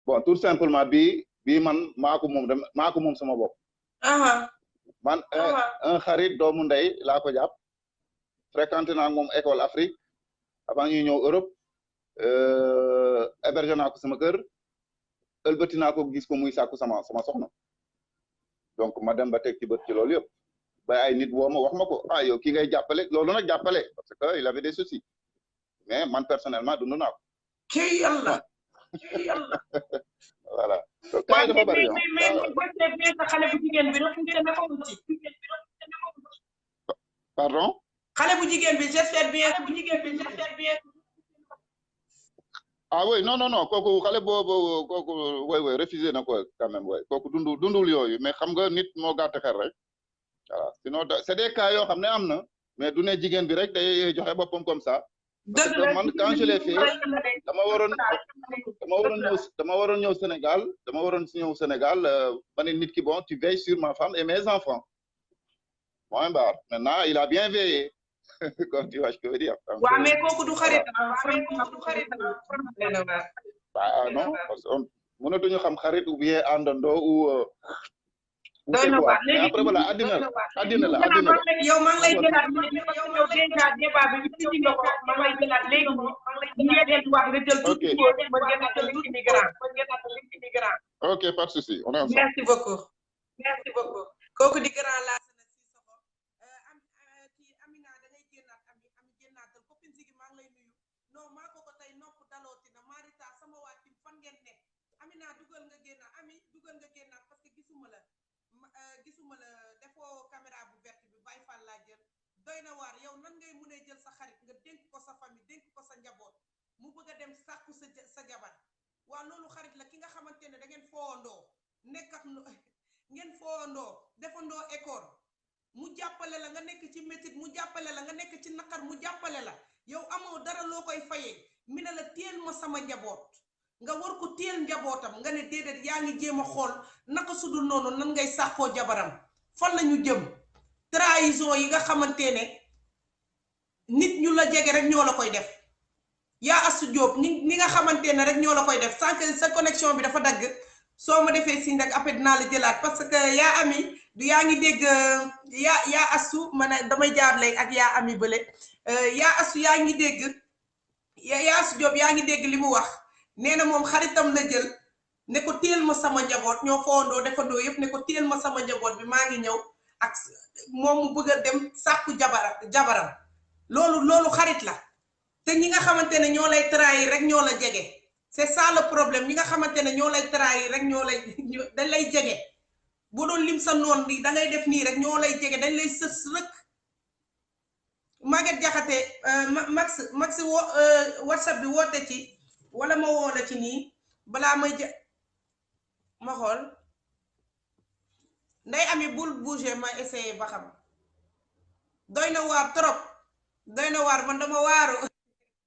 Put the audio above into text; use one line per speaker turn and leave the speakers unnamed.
bon tout simplement bii man maa ko moom sama bopp. man un xarit doomu ndey laa ko jàpp fréquenté naa moom école Afrique avant ñuy ñëw Europe hébergé naa ko sama kër ëlbati naa ko gis ko muy sàkku sama soxna donc ma dem ba teg ci bët ci loolu yëpp ba ay nit woo ma wax ma ko yow ki ngay jàppale loolu nag jàppale parce que il avait des soucis mais man personnellement dund naa ko.
ci yàlla
voilà. waaye dafa bari
xale bu jigéen bi refusé na ko ci.
pardon.
xale bu jigéen bi j'espère bien.
ah oui non kooku xale boobu kooku woy refusé na ko quand même woy kooku dundul yooyu mais xam nga nit moo gàtt xel rek voilà sinon c'est des cas yoo xam ne am na mais du ne jigéen bi rek day joxe boppam comme ça. parce que man quand je l'ai fait dama waroon ñëw Sénégal ma ne nit ki bon tu veilles sur ma femme et mes enfants point barre maintenant il a bien veillé comme tu vois ce que je veux dire.
waaw mais kooku du xarit
non parce que mënatuñu xam xarit ou bien àndandoo ou
doy na waar
mais après voilà àddina la
yow maa ngi lay jëlaat yow déjà débat bi ci nga ko maa ngi lay jëlaat léegi ñu delluwaat nga jël tout migrant
ok pas de souci on est ensemble.
merci beaucoup kooku di grand la Amina da ngay génnaat ami génnaatal copine Ziggy maa ngi lay nuyu non maa ko tey nopp dalooti na Marita sama waa tim fan ngeen nekk Amina dugal nga génnaat parce que gisuma la defoo caméra bu verte bi Baye Fall laa jël doy na waar yow nan ngay mënee jël sa xarit nga dénk ko sa famille dénk ko sa njaboot mu bëgg a dem sàkku sa jabar waa loolu xarit la ki nga xamante ne da ngeen foowandoo ngeen foowandoo defandoo école mu jàppale la nga nekk ci métit mu jàppale la nga nekk ci naqar mu jàppale la yow amoo dara loo koy fayee mi ne la téel ma sama njaboot nga war ko téel njabootam nga ne déedéet yaa ngi jéem a xool naka sudul noonu nan ngay sàkkoo jabaram fan lañu jëm trahison yi nga xamante ne nit ñu la jege rek ñoo la koy def yaa Astou Diop ni nga xamante ne rek ñoo la koy def sans que sa connexion bi dafa dagg soo ma defee signe rek après dinaa la jëlaat parce que yaa ami du yaa ngi dégg yaa Astou ma ne damay jaar léegi ak yaa ami bële yaa Astou yaa ngi dégg yaa Astou Diop yaa ngi dégg li mu wax nee na moom xaritam la jël ne ko téel ma sama njaboot ñoo foondoo defandoo yëpp ne ko téel ma sama njaboot bi maa ngi ñëw ak moom mu bëgg a dem sàkku jabaram loolu xarit la te ñi nga xamante ne ñoo lay trahir rek ñoo la jege c'est ça le problème ñi nga xamante ne ñoo lay trahir rek dañ lay jege bu doon lim sa noon bi da ngay def nii rek ñoo lay jege dañ lay sës rek Maguette Diakhaté max WhatsApp bi woote ci wala ma woo la ci nii balaa may ma xool nday ami bul bouger ma essayer ba xam doy na waar trop doy na waar man dama waaru